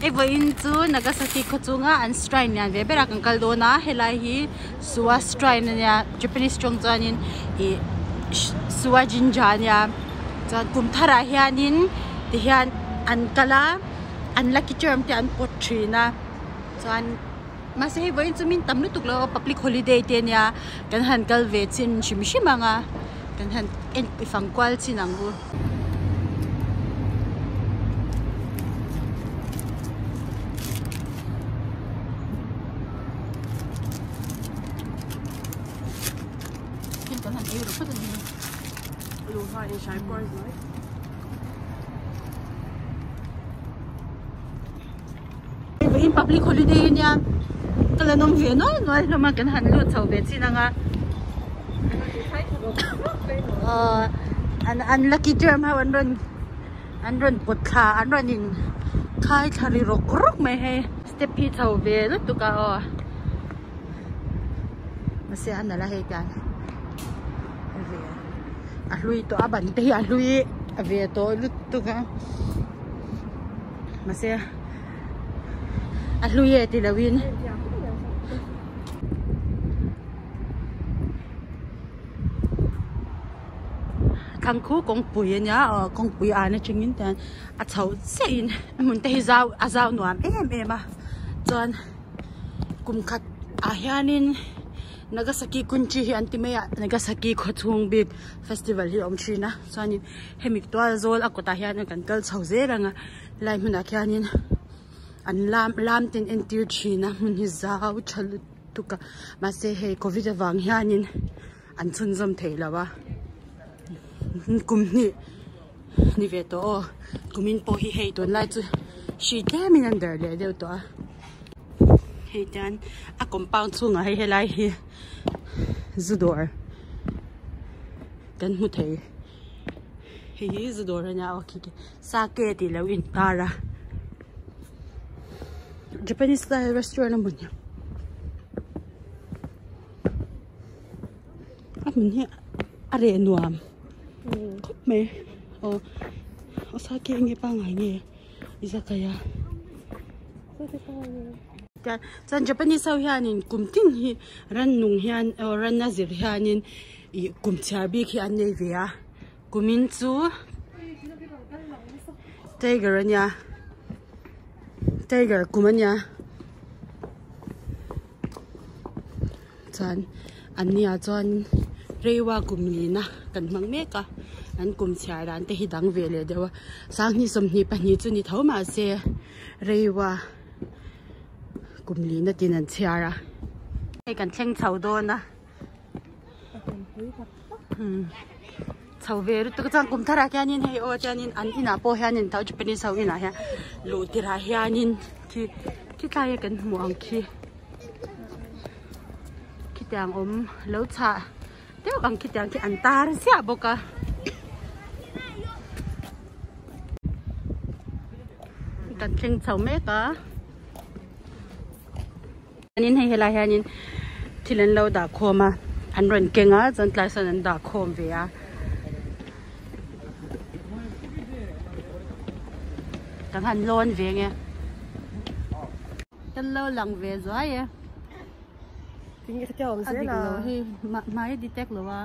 Hei vawiin chu Nagasaki khaw chunga an shrine lian ve berah kan kal dawn a helai hi Suwa shrine a nia Japanese tawng chuanin ih Suwa Jinja a nia chuan kum tharah hianin tihian an kal a an lucky charm te an pawt thin a chuan mahse hei vawiin chu min tam lutuk lo a public holiday te a nia kan han kal ve chin hrim hrim ang a kan han en fang kual chin ang u. Vawiin public holiday a nia ka la nawm ve nual nual hlawm a kan han lut chho ve chin ang a ahh an an lucky charm ho an rawn an rawn pawt thla an rawn in khai thla ri rawk rawk mai hei step hi chho ve lutuk a aw mahse a nalh a hei tiang ve a hlui tawh a ban te hi a hlui ve tawh lutuk a mahse a hlui e ti lo in. Thlang khu kawngpui a nia aw kawngpui an atangin tian a chho chiah in a hmun te hi zau a zau nuam em em a chuan kum khat ah hianin Nagasaki kunchi hi an ti mai a Nagasaki khaw chhung bik festival hi a awm thin a chuanin hemi tual zawl a kawtah hian kan kal chho zel ang a helai hmunah khianin an lam lam te an entir thin a hmun hi zau tha lutuk a mahse hei covid avang hianin an chhunzawm thei lo a kum hnih ni ve tawh aw kumin pawh hi hei tunlai chu hri tlemin an darh leh deuh tawh a hei tian a compound chhungah hei helai hi zu dawr kan hmu thei hei hi zu dawr a nia aw khi khi sake tih lo intar a Japanese style restaurant a mawni a hmun hi a reh nuam khawp mai aw aw sake enge pangngai nge izakaya chuan Japanese ho hianin kum tin hi rannung hian aw ran a zir hianin ih kum chhiar bik hi an nei ve a kumin chu tiger a nia tiger kum a nia. Chuan an nia chuan reiwa kum lina kan hmang mek a an kum chhiar dan te hi dang ve leh deuh a sanghnih 22 chu ni tho mahse reiwa kum lina tin an chhiar a hei kan thleng chho dawn a chho ve lutuk chuan kum tharah khianin hei aw chuanin an inah pawh hianin tho Japanese ho inah hian luh tirah hianin khi khi tlaia kan hmuh ang khi. Khitiang awm lo chhah deuh ang khitiang khi an tar ziah bawk a. Kan thleng chho mek a. Chuanin hei helai hianin thil an lo dah khawm a an rawn keng a chuan tlai sawn an dah khawm ve a. Kan han lawn ve nge. Kan lo lang ve zuai e. Tinge ka awm A zel dik a. lo hei hmai a detect lo a.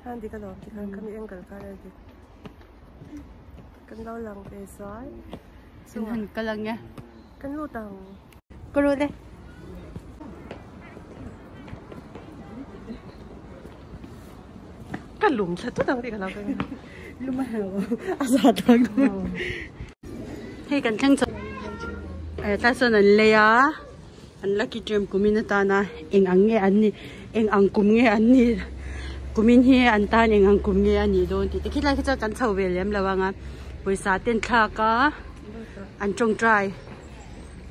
Khan dik alawm tikhan ka mi angle khan a dik. Kan lo lang ve zuai. Kan han kal ang e. Kan lut ang. Ka lut e. Ka lum thla tut ang tih ka lo keng. Lum a hel a za tak. Hei kan thleng chho eh tlai sawn an lei a an lucky charm kumin atana eng ang nge an nih eng ang kum nge an nih kumin hi an tan eng ang kum nge a nih dawn tih te khilai khi chuan kan chho ve lem lo ang a pawisa te an thlak a an tawngtai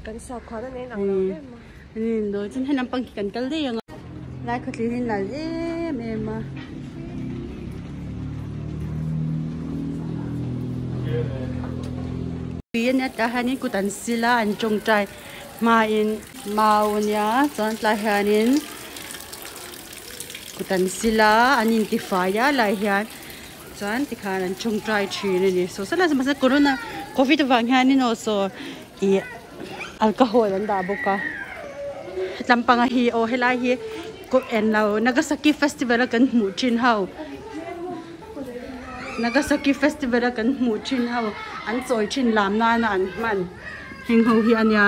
Kan sakhuan a nen ang lo em a. Nin dawn chuan hei lampang khi kan kal daih ang a. Lai khawtling hi nalh em em a. Tui a nia tah hianin kut an sil a an tawngtai hmain mau a nia chuan tlai hianin kut an sil a an intifai a lai hian chuan tikhan an tawngtai thin a ni. Saw saw lai mahse corona covid avang hianin aw saw. Ih alcohol an dah bawk a tlampanga hi aw helai hi kaw en lo Nagasaki festival a kan hmuh thin ho Nagasaki festival a kan hmuh thin ho an chawi thin lam nana an hman heng ho hi a nia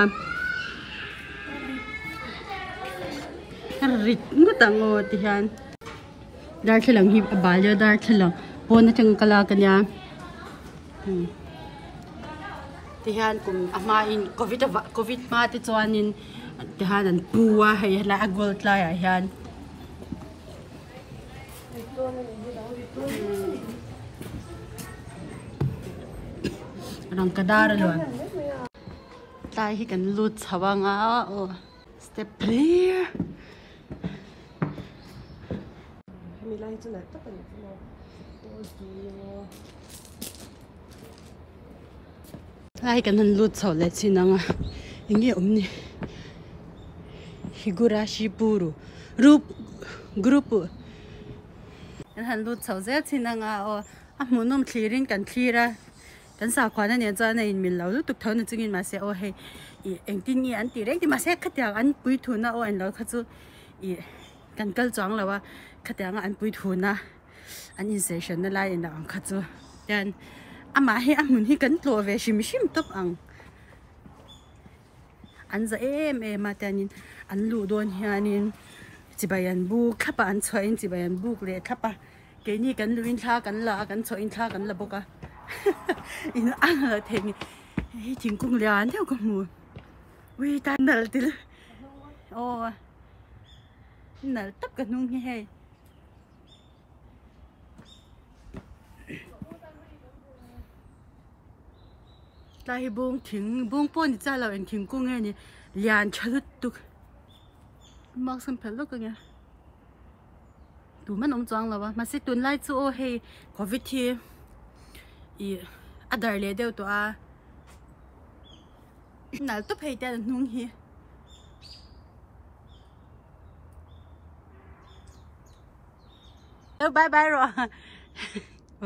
rit ngawt ang aw ti hian darthlalang hi a bal deuh a darthlalang pawn atanga ka lak a nia. Tihian kum a hmain covid avah covid hma te chuanin tihian an pu a hei helai a gold laiah hian. Rangkadar a luan tlai hi kan lut chho anga aw step hlir. Hemi lai hi chu nalh tak a ni chu maw aw zing. Lai kan han lut chho leh chin ang a eng nge awm ni Higurashi Buru rup group kan han lut chho zel chin ang a aw a hmuhnawm thlir in kan thlir a kan sakhuana nen chuan a inmil lo lutuk tho na chungin mahse aw hei ih engtin nge an tih reng ti mahse khatiang an puithuna aw englo kha chu ih kan kal chuang lo a khatianga an puithuna. An insawi na lai inah ang kha chu hian amah hi a hmun hi kan tlawh ve hrim hrim tawp ang an za em em a tiangin an luh dawn hianin chibai an buk thlap a an chhuahin chibai an buk leh thlap a keini kan luhin thla kan la a kan chhuahin thla kan la bawk a in ang lo thei ni hei thingkung lian deuh ka hmu ui tan nalh til aw nalh tak ka hnung hi hei. Tlai hi bung thing bung pawh ni chiah lo eng thingkung nge ni lian tha lutuk mask an phelh lawk ang e tumah an awm chuang lo a mahse tunlai chu aw hei covid hi ih a darh leh deuh tawh a nalh tawp hei te an hnung hi. Bye bye rawh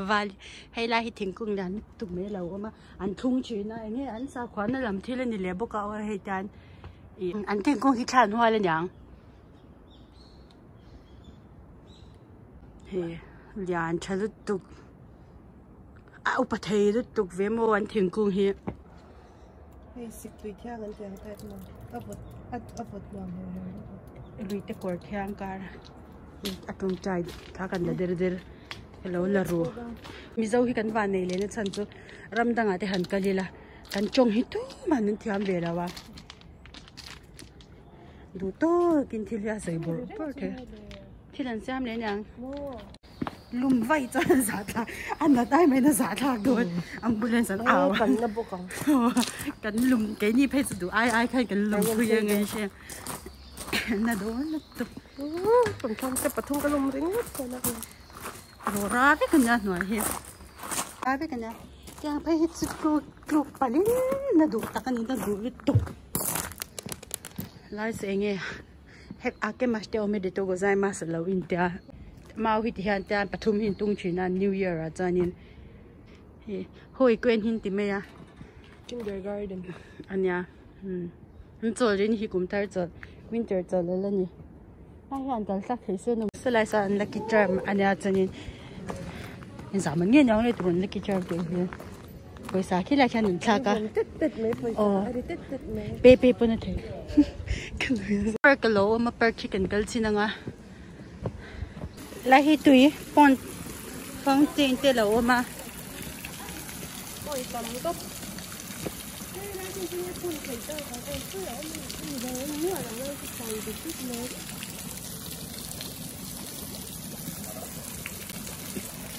val hei lai hi thingkung lian lutuk mai a lo awm a an thlung thin a enge an sakhuana lam thil a ni leh bawk a aw hei tian ih an thingkung hi thla an hual aniang hei lian tha lutuk a upa thei lutuk ve maw an thingkung hi. Hei sik tui thiang an tih ang type maw a vawt a vawt nuam hmel hle mai. Lui te kawr thiang kar a tawngtai kha kan la der der ka lo la ru. Mizo hi kan van nei leh na chhan chu ram dangah te han kal ila kan tawng hi tumah an thiam ve lo a. Duh tawkin thil hi a sawi bawrh bawrh thei. Thil an siam leh aniang. Lum vai chuan a zah thlak a nat ai mai in a zah thlak dawn ambulance an au a kan la bawk ang kan lum keini phei chu duh ai ai khan kan lum phui ang nge hria na dawn lutuk kan thlang te pathum ka lum ringawt chuan a rawra vek ania hnuai hi ra vek ania tiang phei hi chu tluk tluk palhin na duh tak ani na duh lutuk lai chu enge. Hek a ke mas te awm e deto gozaimasu lo in tia mau hi ti hian tian pathum hi an tung thin a new year ah chuanin hei hawi kuen hi an ti mai a kindergarten ania umm an chawl rin hi kum thar chawl winter chawl la la ni lai hian kal thlak thei se nawm saw lai sawn an lucky charm ania chuanin engzah man nge niang le tur an lucky charm tih hi. Pawisa khi lai khian an thlak a. Aw. Pe pe pawn a thei. Park a lo awm a park hi kan kal chin ang a. Lai hi tui pond fountain te lo awm a.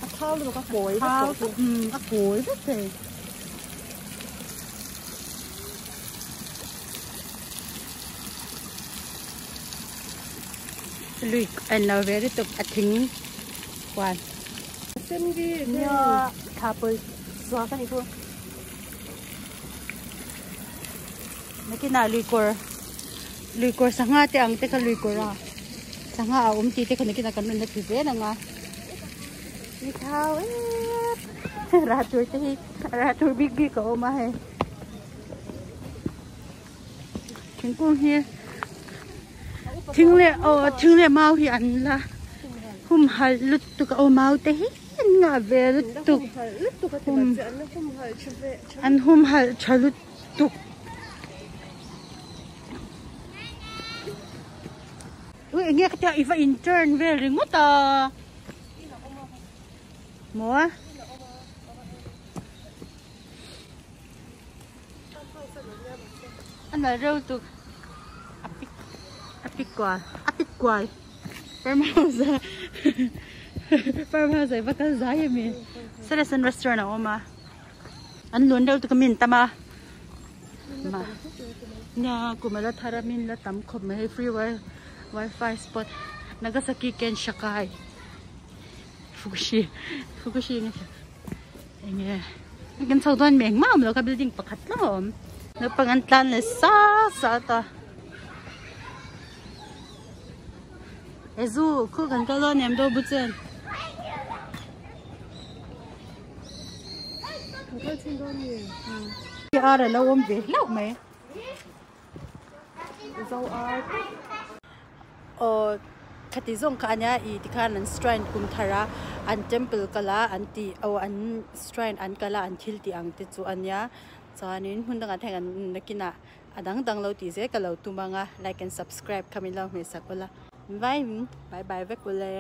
A thau lutuk a kawi vek tawh chu. A kawi vek thei. Lui en lo ve lutuk a thing huan. Nia thla pawi chhuak a ni chu. Nakinah lui kawr lui kawr sangha te ang te kha lui kawr a sangha a awm tih te kha nakinah kan rawn la ti zel ang a ni thau em rah tur te hi rah tur bik bik a awm a hei. Thingkung hi thing leh aw thing leh mau hi an la humhalh lutuk a aw mau te hi an ngah ve lutuk an humhalh tha lutuk. Ui enge ka tia i va in turn vel ringawt a maw a. A nal reuh tuk a pik a pik kual a pik kual farm house a farm house ah i va kal zai ami Seleson restaurant a awm a an lun reuh tuk a min tam a ma nia kum ala thar a min la tam khawp mai hei free wifi spot Nagasaki ken shakai fukushi fukushi nge Enge kan chho dawn mi engmah awm lo kha building pakhat tlem a awm naupang an tlan leh sa sa ta e zu khu kan kal dawn em do bu chen Kan kal chin dawn ni. Ar a lo awm ve hlauh mai. Zo ar. Aw khati zawng kha ania ih tikhan an shrine kum thar a an temple kal a an tih aw an shrine an kal a an thil tih ang te chu ania chuanin hmun dangah te hian an nakinah a dang dang lo tih zel ka lo tum ang a like and subscribe kha min lo hmehsak ula vai bye bye vek ule.